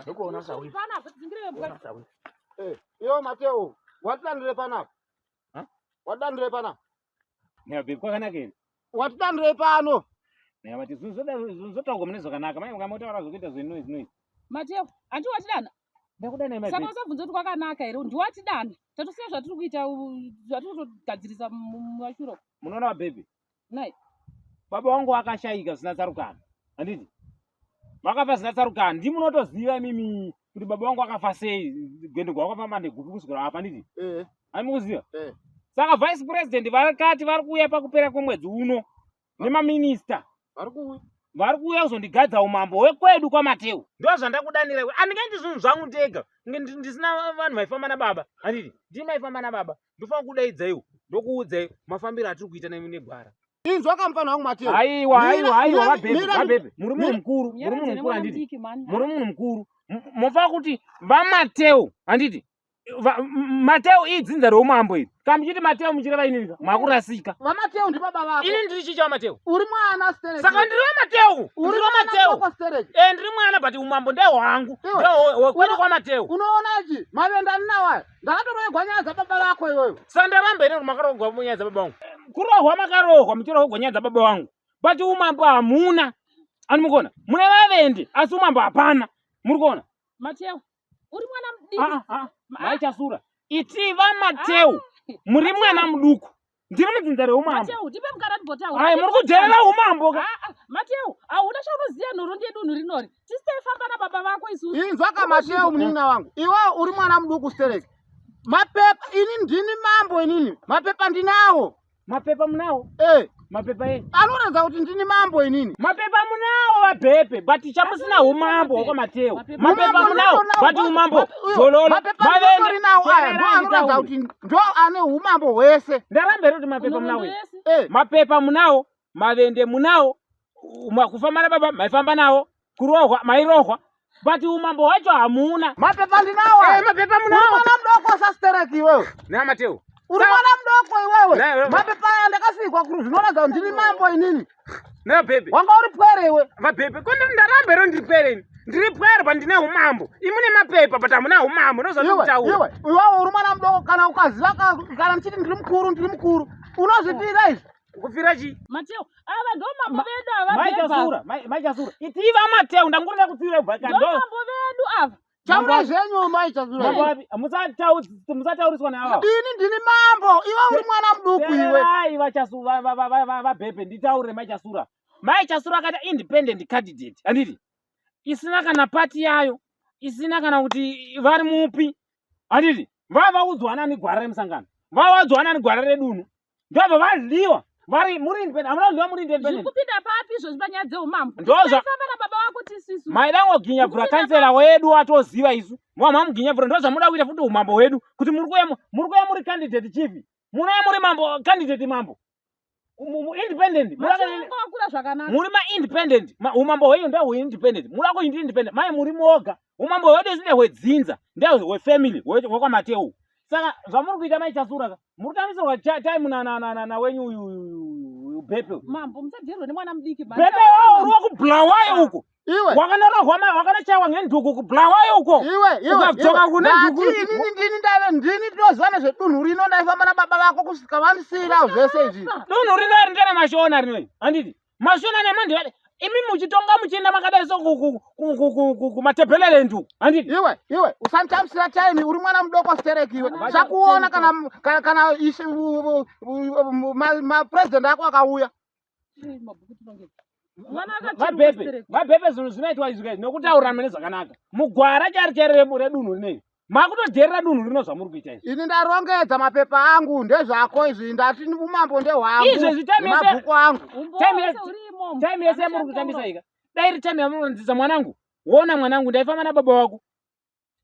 Ndokuona sawi. Panapa tidzingire mbwa. Sawi. Eh, iwe Mateo, watidandire panapa. Ha? Watidandire panapa. Nea babe kwakanaka here? Watidandire pano. Nea vati zvinhu zvotaurwa mune zvakanaka. Mai mukamotaura zvokuita zvenoise noise. Mateo, handi watidana. Ndakudanai mai Saka babe. usabvunza kuti kwakanaka here? Ndiwatidana. Tatosiya zvatiri kuita zvatiri kutogadzirisa mumashure. Munoona vababy? Nai. Baba wangu akashayika zvisina tsarukano. Handiti? Vakafa zvisina tsarukano. Ndimi munotoziva imimi kuti baba wangu akafa sei. Gwendo gwakafamba negupi kusvikira apa handiti? Eh, Hamukuziva? eh. Saka vice president vakati vari kuuya pakupera kwemwedzi uno nemaminista Vari kuuya. Vari kuuya kuzondigadza umambo hwekwedu kwaMateu. Ndo zvandakudanira iwe. Handingaiti zvinhu zvangu ndega kunge ndisina vanhu vaifamba nababa, handiti? Ndini maifamba nababa, ndofanira kudaidza iwo, ndokuudzai mafambiro atiri kuita negwara. Inzwa kamufana wangu Mateo. Aiwa, aiwa, aiwa, vabhebhe, vabhebhe, muri munhu mukuru, muri munhu Nyaradzene mukuru, mwana handiti? mudiki mani. Muri munhu mukuru. Mofanira kuti vaMateu, handiti? Mateu idzinza reumambo iri. Kana muchiti Mateu muchireva inini, makurasika. VaMateo ndibaba vako. Ini ndiri chicha waMateu. Uri mwana stereki. Saka ndiri waMateu. Uri Ndiri mwana waMateu. mudoko stereki. Eh, ndiri mwana, but umambo ndehwangu. Iwe, Ndehwekwedu kwaMateu. Unoona ichi mavenda ndinawo aya. Ndakatoroegwa nyaya dzababa vako iwewe. Saka ndaramba here kuti makarohwa nyaya dzababa vangu? Kurohwa makarohwa, muchirohwa nyaya dzababa vangu, but umambo hamuna. Ani mukuona mune vavendi, asi umambo hapana. Muri kuona? Mateo, uri mwana mudiki. Ah, ah, maichasura, iti vaMateu muri mwana muduku, ndiri mudzinza reumambo. Mateo, ndipe mukana timbotaura. Ai, muri kudherera umambo ka. Ah, ah, Mateo, hauna chaunoziva nhoroondo yedunhu rinori. Tisi taifamba nababa vako isusu. Inzwa kaMateo, munin'ina wangu. Iwewe uri mwana muduku stereki. Mapepa, ini ndini mambo inini. Mapepa ndinawo. Mapepa munawo? Eh, Mapepa e anoratidza kuti ndini mambo inini. Mapepa munawo vaBhepe, but chamusina umambo hwekwaMateo. Mapepa. Mapepa Umambo munawo, ndinawo, but umambo uyo, zololo. mapepa nditori nawo aya ndo anoratidza kuti ndo ane umambo hwese. Ndaramba here kuti mapepa Nhoroondo munawo here? yese. Eh, Mapepa munawo, mavende munawo, kufamba nababa maifamba nawo, kurohwa mairohwa, but umambo hwacho hamuna. Mapepa ndinawo aya. Eh, mapepa Uri munawo. mwana mudoko sastereki iwewe. NaMateo. Uri mwana mudoko iwewe. Nawe- Mapepa aya ndakasikwa kuri zvinoratidza kuti ndini mambo inini. Nabhebhe. Wanga uri pwere iwe. Vabhebhe, ko ndaramba here? Ndiri pwere ini? Ndiri pwere, but ndine umambo. Imune mapepa, but hamuna umambo. Iwe, Ndozvandikutaura. iwe, iwewe uri mwana mudoko. Kana ukaziva kana ndichiti ndiri mukuru, ndiri mukuru, unozvipira izvi. Kufira chii? Mateo, ava ndo mambo vedu ava. Maichasura, maichasura, itiva Mateu, ndangurira kutsiura kubva Ndo kando. mambo vedu ava. Taura zvenyu, maichasura. Mambo wapi? Musatauriswa naava. Ini ndini mambo, iwe uri mwana muduku iwe. Teererai vabhebhe, nditaurire maichasura. Maichasura akaita independent candidate, handiti? Isina kana pati yayo, isina kana kuti vari mupi, handiti? Vavaudzwa nani gwara remusangano? Vavaudzwa nani gwara redunhu? Ndobva vadliwa vari muri independent. Hamuna kudliwa muri Zviri independent. kupinda papi izvozvi panyaya dzeumambo? Ndozva Taifamba nababa vako tisisu. Maida ngoginyabvura kansela wedu atoziva isu. Mwamamuginyabvura, ndo zvamuda kuita futi umambo hwedu, kuti muri kuuya muri candidate chief, munouya muri mambo, candidate mambo, independent. Mateo, wanga wakura zvakanaka. Muri maindependent. Umambo hwenyu ndehweindependent. Muda kuindi independent, mai muri moga. Umambo hwedu isi ndehwedzinza, ndehwefamily hwekwaMateu. Saka zvamuri kuita, maichasura ka, muri kutambisirwa time na wenyu uyu Bhepe. Mambo, musadherwe nemwana mudiki. Bhepe wawo uri wekuBulawayo uko. Iwe. Wakanarohwa, wakanochaiwa ngenduku kuBulawayo uko. Iwe, iwe. Ukadzoka Iwe. kune Ndati nduku. inini ndini ndave ndini ndinoziva nezvedunhu rino. Ndaifamba nababa vako kusvika vandisiyira zvese izvi. Dunhu rino iri ndere Mashona rinoi, handiti? Mashona nemandevere. Imi muchitonga muchienda makadai so kuMatebheleland uku, handiti? Iwe, iwe, usanditambisira time. Uri mwana mudoko stereki iwe. Chakuona kana ishe mapresident ako akauya. Mwana Vabhebhe, vabhebhe, zvinhu zvinoitwa izvi kai nokutaurira mune zvakanaka mugwara chari chari redunhu rinei. Makutodherera dunhu rino zvamuri kuita izvi. Ini ndarongedza mapepa angu, ndezvako izvi. Ndati umambo ndehwangu. Izvezvi time yese- Nemabhuku angu. Time yese yamuri kutambisa ika, dai iri time yamunonzisa mwanangu, wona mwanangu, ndaifamba nababa wako,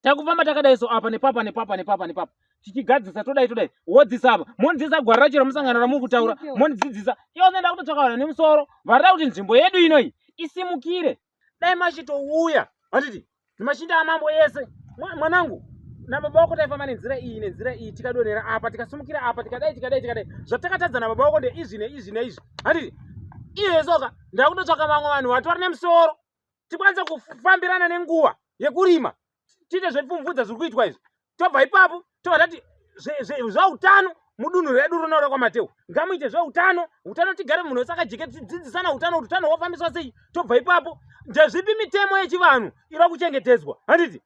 takufamba takadai so apa nepapa nepapa nepapa nepapa, tichigadzisa, todai todai, wodzisa apa, mondidzidzisa gwara racho remusangano ramuri kutaura. Mondidzidzisa iwo nenda kutotsvaka vanhu nemusoro varida kuti nzvimbo yedu inoyi isimukire. Dai machitouya, handiti, nemachinda amambo ese. Mwanangu, nababa wako taifamba nenzira iyi, nenzira iyi, tikadonhera apa, tikasimukira apa, tikadai tikadai tikadai. Zvatakatadza nababa wako ndeizvi neizvi neizvi, handiti? Iyesoka ndakutotsvaka vamwe vanhu vatori nemusoro. Tikwanise kufambirana nenguva yekurima, tiite zvepfumvudza zviri kuitwa izvi. Tobva ipapo tobva tati zveutano mudunhu redu rino rekwaMateu ngamuite zveutano, utano tigare munhu wese akajeke, tidzidzisana utano kuti utano hwofambiswa sei. Tobva ipapo ndezvipi mitemo yechivanhu iri kuchengetedzwa, handiti?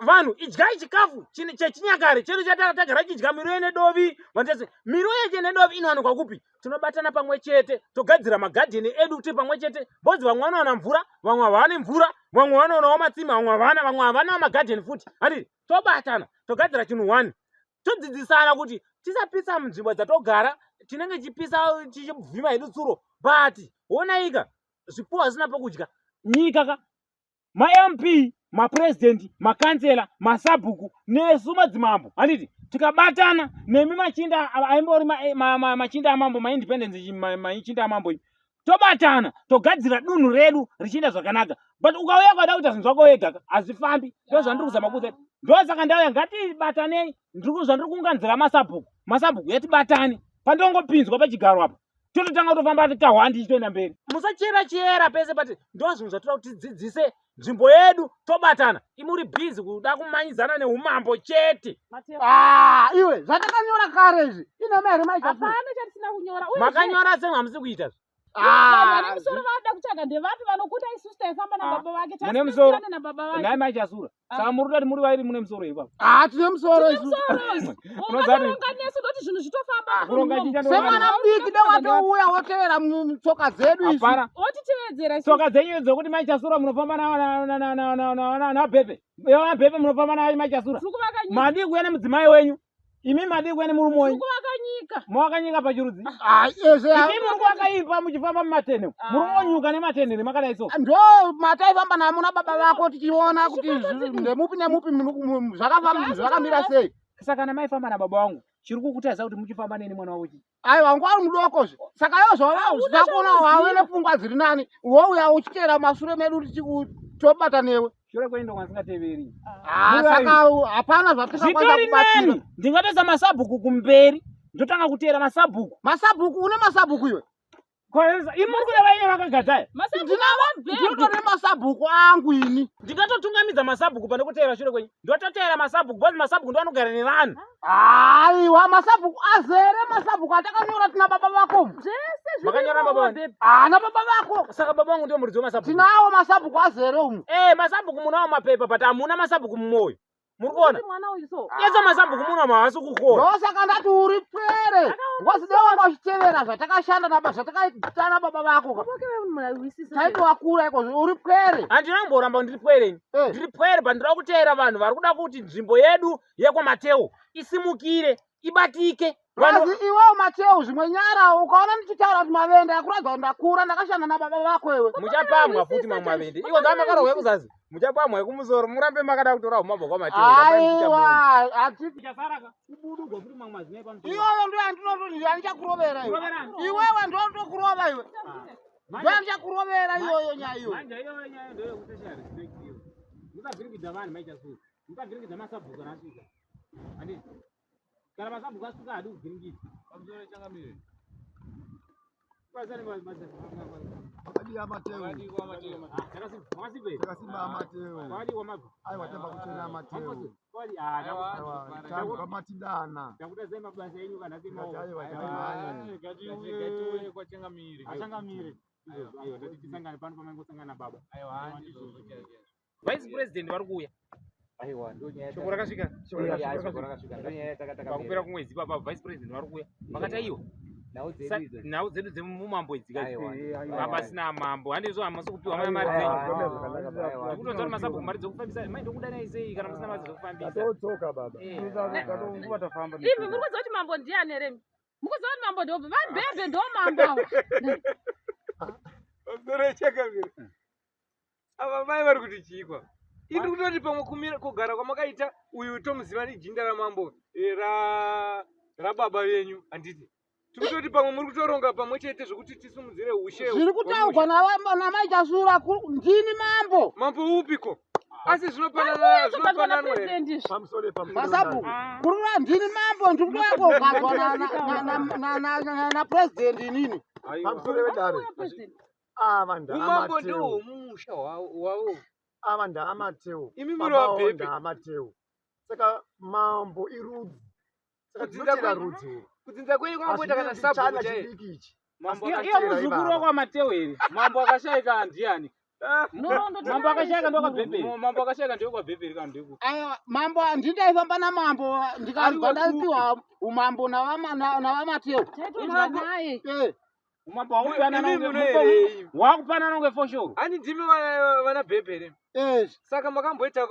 Vanhu idyai chikafu chechinyakare chedu chatagara chidya, miriwo nedovi. Vanhu, miriwo yeche nedovi inowanikwa kupi? Tinobatana pamwe chete togadzira magadheni edu tiri pamwe chete, because vamwe vanowana mvura, vamwe havane mvura, vamwe vanoonawo matsime, vamwe havana, vamwe havanawo magadheni futi, handiti? Tobatana togadzira chinhu one, todzidzisana kuti tisapisa munzvimbo dzatogara. Tinenge tichipisa tichibvima hedu tsuro, but onaika zvipfuwo hazvina pokudya. Nyika ka, maMP, mapurezidendi, makansela, masabhuku nesu madzimambo, handiti? Tikabatana nemi machinda aimbori machinda amambo, maindependence, machinda amambo, tobatana togadzira dunhu redu richienda zvakanaka. But ukauya ukada kuita zvinhu zvako wega ka, hazvifambi. Ndo zvandiri kuzama kuudza. Ndosaka ndauya, ngatibatanei. Zvandiri kuunganidzira masabhuku, masabhuku yatibatane. Pandongopinzwa pachigaro apa, tototanga kutofamba kahwandi tichitoenda mberi. Musachera chera pese pati. Ndo zvinhu zvatoda kuti tidzidzise nzvimbo yedu, tobatana. Imuri busy kuda kumanyidzana neumambo chete. Ah, iwe, zvatakanyora kare izvi inema here maita? Hapana chatisina kunyora. Makanyora semwe hamusi kuita. Vanhu vane musoro vanoda kutsvaga ndevapi vanokuda? Isusu taifamba nababa vake. Mune musoro. Tasiyana nababa vake. Nhai Maichasura, saka muri kutati muri vairi mune musoro ipapo? Ah, tine musoro isu. Ungaronga nesu, ndoti zvinhu zvitofamba. Kuronga chicha? Semwana mudiki de watouya wotevera mutsoka dzedu isu. Hapana. Otitevedzera isu. Tsoka dzenyu dzokuti Maichasura munofamba nabhebhe, nabhebhe munofamba naye Maichasura. Tiri kuvaka nyika. Madii kuuya nemudzimai wenyu imi? Madii kuuya nemurume Tiri wenyu? kuvaka nyika. Mawakanyika pachirudzi. Ah, izvi Imi muri kuvaka muchifamba mumatende, muri kungonyuka nematende makadai so. Ndo mataifamba namo nababa vako, tichiona kuti ndemupi nemupi zvakafamba zvakamira sei. Saka kana maifamba nababa vangu, chiri kukutaisa kuti muchifamba neni mwana wavo chii? Aiwa, wanga uri mudokozve, saka iwo zvavakuona wave nepfungwa dziri nani, wouya uchiteera mashure medu tobata newe. Shure kwenyu ndokwasingateveri. Ah, Muri saka hapana zvatingakwanisa Zvitori kubatsira. nani ndingatoisa masabhuku kumberi, ndotanga kuteera masabhuku. Masabhuku, une masabhuku iwe? Imi muri kuda vaine vakagadzaya. Ndinotori masabhuku angu ini. Ndingatotungamidza masabhuku pane kuteera shure kwenyu. Ndototeera masabhuku because masabhuku ndo anogara nevanhu. Aiwa, masabhuku azere, masabhuku atakanyora tina baba vako. Zvese. Makanyora baba vangu? Ana baba vako. Saka baba vangu ndiwo muridzi wemasabhuku? Tinawo masabhuku azere umu. Eh, masabhuku munawo mapepa, but hamuna masabhuku mumwoyo. Muri kuona? Mwana uyu so. Yese masabhuku muno haasi kukora. Ndosaka ndati uri pwere, ngozi wanga uchitevera zvatakashanda naba zvatakaita nababa vako ka. Taiti wakura ikozvo, uri pwere. Handina kumboramba ndiri pwere ini. Ndiri pwere, but ndinoda kuteera vanhu vari kuda kuti nzvimbo yedu yekwaMateu isimukire, ibatike. Vanhu Vazi iwewo Mateu, zvimwe nyara ukaona ndichitaura kuti mavende akuratidza kuti ndakura, ndakashanda nababa vako iwe. Muchapamwa futi mamwe mavende iko zvamakarohwa ekuzazi, muchapamwa ekumusoro. Murambe makada kutora umambo kwaMateu. Aiwa, hati Chasaraka kubudugwa futi mamwe mazina epamusoro. Iyoyo ndo yandinototi yandichakurovera iwe. Kuroverani? Iwewe ndotokurova iwe, ndo yandichakurovera iyoyo nyaya iyoyo. Manje iyoyo nyaya ndoyekuti respect iyo. Musavhiringidza vanhu, Maichasura. Musavhiringidza masabhuku kana asvika. Handiti? Kana masabhuku asvika haadi kuvhiringidza. Pamusoro, changamire. Kwazani. Makadii aMateu? Makasimba here? Takasimba aMateu. Kwadi wamabva? Aiwa, tamba kuchena aMateu. Kwadi. Aiwa, tabva matidana. Takuta mabasa enyu kana Tikati aiwa, ngatimhanye. Ngatiuye kwachangamire. Achangamire. Aiwa, tati tisangane pano pamaingosangana baba. Vice president vari kuuya. Shoko rakasvika pakupera kumwedzi papa, vice president vari kuuya. Vakati aiwa, nhau dzedu dzemumambo idzi hapasina mambo, handizvo? Hamusi kupiwa mari dzenyu. Ndikutonzwa kuti masabhuku mari dzekufambisa mai ndokudanai sei kana musina mari dzekufambisa? Tatotsoka baba. Eh. Tafamba. Imi muri kuziva kuti mambo ndiani here? Mukuziva kuti mambo ndo vabhebhe, ndo mambo ava. Pamusoro, changamire. Ava mai vari kuti chikwa? Indi kutoti pamwe kumira kugara kwamakaita uyu tomuziva nejinda ramambo rababa venyu, handiti? Tikutoti pamwe muri kutoronga pamwe chete zvokuti tisumudzire ushe. Zviri kutaurwa namaichasura, ndini mambo. Mambo upiko? Asi zvinopanana, zvinopananwa here? President izvi. Pamusoro, pamusoro. Masabhuku kurura, ndini mambo, ndiri kutoya kogadzwa napurezidendi inini. Pamusoro wedare. President. Ava Umambo ndaamateu. ndohwomumusha hwavo. Ava ndaamateu. Imi muri Baba avo vabhebhe. ndaamateu. Saka mambo irudzi. Saka Kudzinza tinotera kwenyu- rudzi urwu. Kudzinza kwenyu kwakamboita kana Hazvinei sabhuku chana chaiye. chidiki ichi. Mambo Iye akashaika- muzukuru wakwamateu here? Mambo akashaika ndiani? Nhoroondo Mambo akashaika ndokwabhebheri. Mambo akashaika ndekwabhebheri kana ndeku. Aiwa, mambo ndindaifamba namambo ndikabva ndapiwa umambo navamateu. Taitodya naye. Eh, Umambo wakupanana Imi unge- munoerei? wakupanana unge foshoro. Ani ndimi vana bhebhe eh. Saka makamboita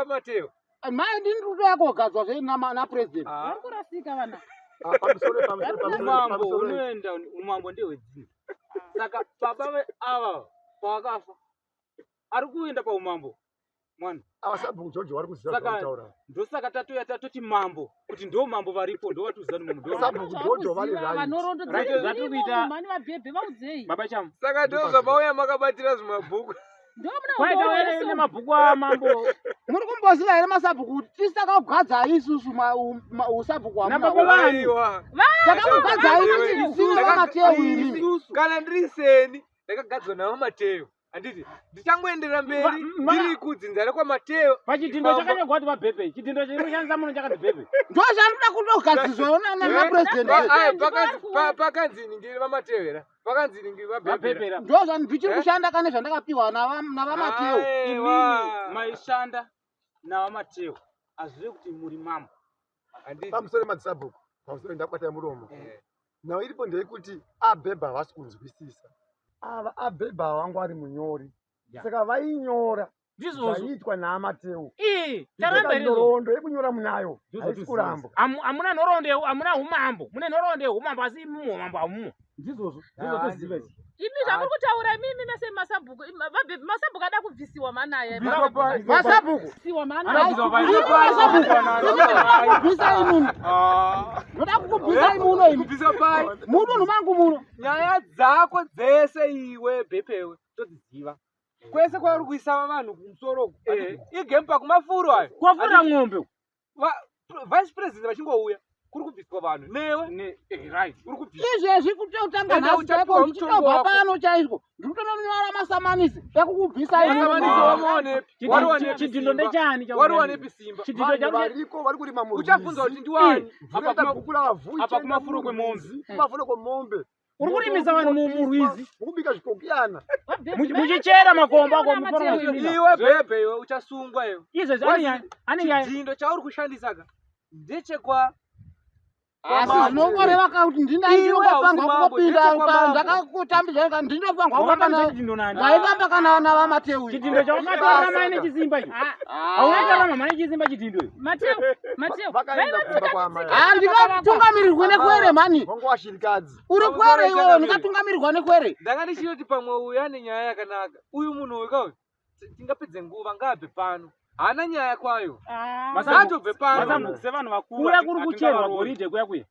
Mateo. Mai ndini ndiri kugadzwa zve napresident. Vari kurasika vana. Ah, pamusoro pamusoro pamusoro Umambo pamusoro. unoenda umambo ndehwedzinza. Saka baba ava pavakafa ari kuenda paumambo mwana. Ava sabhuku George vari kuziva Saka- zvavanotaura. Ndosaka tatouya tatoti mambo kuti ndo mambo varipo ndovatuziva ni mambo. Sabhuku George vari right. Nhoroondo Right, dzedu zvatiri dzirimo kuita- mhani vabhebhe vaudzei. Baba chamu. Saka ndozvamauya makabatira zvimabhuku. Ndomuna Kwaita were nemabhuku amambo. Muri kumboziva here masabhuku kuti tisu takakugadzai isusu usabhuku Nababa hwamuna. vanhu. Aiwa. Takakugadzai Iwe. isina vamateu imimi. Kana ndiri seni ndakagadzwa navaMateo. Handiti ndichangoenderera mberi ndiri kudzinza rekwaMateo. Pachidhindo Mambo- chakanyorwa kuti vabhebhe. Chidhindo chinoshandisa muno chakanzi bhebhe. Ndozvanoda kutogadziswa napresident. Aya, pakanzi ningiri vaMateo here? Pakanzi ningiri vabhebhera. Vabhebhera. Ndozvandichiri Eh? kushanda kane zvandakapiwa navamateu. Aiwa. Imimi maishanda navamateo hazvirevi kuti muri mambo. Handiti. Pamusoro madzisabhuku. Pamusoro ndakubata muromo. Eh. Nhau iripo ndeyekuti abhebha havasi kunzwisisa. Ava abhebha vangu ari munyori. Saka vainyora Ndizvozvo. zvaiitwa naamateu. Ii, taramba Saka here izvozvo. nhoroondo yekunyora munayo haisi kurambwa. Hamuna nhoroondo hamuna umambo. Mune nhoroondo yeumambo asi imi muumambo hamumo. Ndizvozvo ndizvotoziva izvi. Imi zvamuri kutaura imimi mese masabhuku vabhebhe masabhuku ada kubvisiwa manaya. Masabhuku. Kubvisiwa manaya. Anobviswa pai? Imi masabhuku. Imi ndinokubvisai muno. Ndoda kukubvisai muno imi. Kubvisa pai. Mudunhu mangu muno. Nyaya dzako dzese iwe bhepewe todziziva. Kwese kwauri kuisa vanhu kumusoro uku. Igame pakumafuro ayo. Kwafura ng'ombe. Vice president vachingouya kuri kubviswa vanhu newe Right. uri kubviswa. Izvezvi kutotanga Enda nhasi uchapiwa chaiko mutongo ndichitobva wako. pano chaizvo. Ndikutononyora masamanisi ekukubvisai Masamanisi muno. wamuonepi? Wariwanepi Chidhindo simba? ndechani? Wariwanepi simba? Chidhindo Vanhu chauri variko vari kurima Uchabvunza murwizi. kuti ndiwani? Mvura Apa gukura vavhu apa kumafuro kwemombe. Kumafuro kwemombe. Uri kurimisa vanhu murwizi. Mukubika zvikokiyana. Muchichera makomba ako mufanira kuchirima. Iwe bhebhe iwe uchasungwa iwe. Izvezvi ane nyaya. Chidhindo chauri kushandisa ka ndechekwa Asi zvinongoreva kuti Iwe hausi ndinofangwa mambo, kungopinda ndechekwa ndakakutambidza ndinofanwa Wakatambisa kufamba chidhindo nani? maifamba kana navamateu. Chidhindo chawakatora mai nechisimba ichi. Hauna tarama mai nechisimba chidhindo ichi. Mateo, Mateo. Vakaenda kumba kwaamai. Handingatungamirirwe nekwere mani. Vangu vashirikadzi. Uri kwere iwewe ndingatungamirirwa nekwere. Ndanga ndichitoti pamwe uyu ane nyaya yakanaka. Uyu munhu uyu kauyu tingapedze nguva ngaabve pano. Haana nyaya kwayo. Ngaatobve pano. Masabhuku sevanhu vakuru Kuya kuri kucherwa hatingavarori. goridhe kuya kuya.